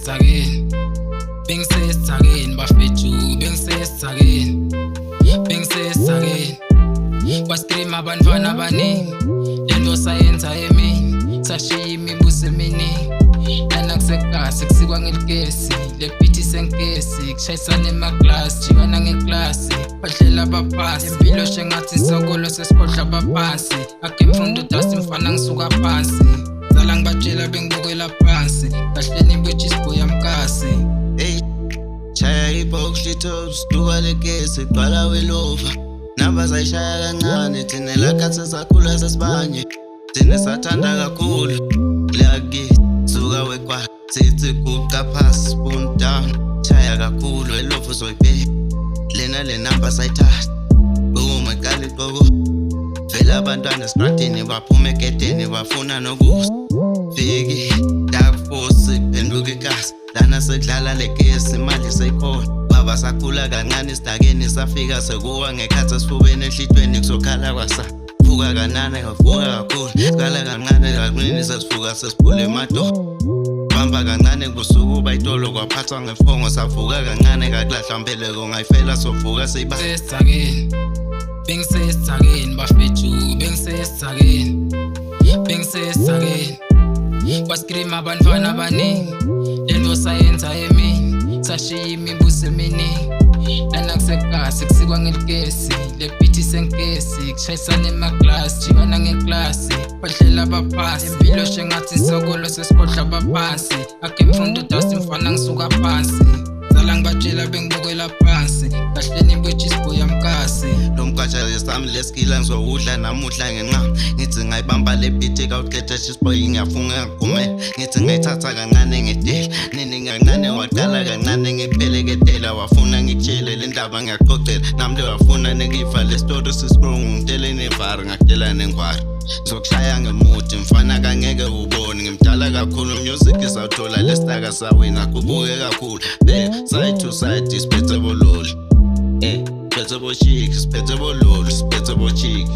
Bengisesithakeni, bengisesithakeni bafethu, bengisesithakeni, bengisesithakeni. Kwa-stream abantwana abaningi, lento sayenza emini, sashiya imibuzo eminingi. Lana kusekasi kusikwa ngelikesi, le beat isenkesi, kushayisana emaklasi, jikana ngeklasi, badlela abaphansi. Impilo shengathi isokolo sesikhohlwa abaphansi. I came from the dust, mfana, ngisuka phansi. Zala ngibatshela bengibukela phansi, kahleni boCheeseboy amkasi. Hey, shaya ibox tops, duka legesi, gcwala welova. Namba sayishaya kancane, thina lakhathi sakhula sesibanye. Thina sathanda kakhulu. Leyakithi, suka wekwa, sithi guqa phasi, spoon down. Shaya kakhulu, elofu uzoyibheka. Lena le namba sayithatha. Boom, iqala iqoko. Vele abantwana esitradini baphuma egedeni bafuna nokusa. Fiki, dark force, phenduka ikasi. Lana sekudlala le gesi, imali seyikhona. Baba sakhula kancane esidakeni, safika sekuwa ngekhathi esifubeni enhlitweni kuzokhala kwasa. Vuka kancane, ngavuka kakhulu. Khala kancane kancane sesivuka sesiphule emadolo. Bamba kancane kusuku bayitolo kwaphathwa ngefongo, savuka kancane kakulahla mbeleko ngayifela sovuka siba. Bengisesithakeni, bengisesithakeni bafethu, bengisesithakeni, bengisesithakeni. Kwa-stream abantwana abaningi, lento sayenza emini, sashiya imibuzo eminingi. Lana kusekasi kusikwa ngelikesi, le beat isenkesi, kushayisana emaklasi, jikana ngeklasi, badlela abaphansi. Impilo shengathi isokolo sesikhohlwa abaphansi. I came from the dust, mfana, ngisuka phansi. Zala ngibatshela bengibukela phansi, kahleni boCheeseboy amkasi. Lo mgwaja sami leskila ngizowudla namuhla ngenqa. Ngithi ngayibamba le beat kawuqeda Cheeseboy, ngiyafunga ngigumela. Ngithi ngayithatha kancane ngidela nini kancane, waqala kancane ngipheleketela, wafuna ngikutshele le ndaba, ngiyakuxoxela nami le, wafuna ngiyiva le story sisibrungu, ngitshele nevari, ngakutshela nengwari. Ngizokushaya ngemuthi mfana, kangeke ubone ngimdala kakhulu, music isawuthola lesitaka sawina kubuke kakhulu. Bheka side to side, siphethe bololi, siphethe bochiki, siphethe bololi, siphethe bochiki.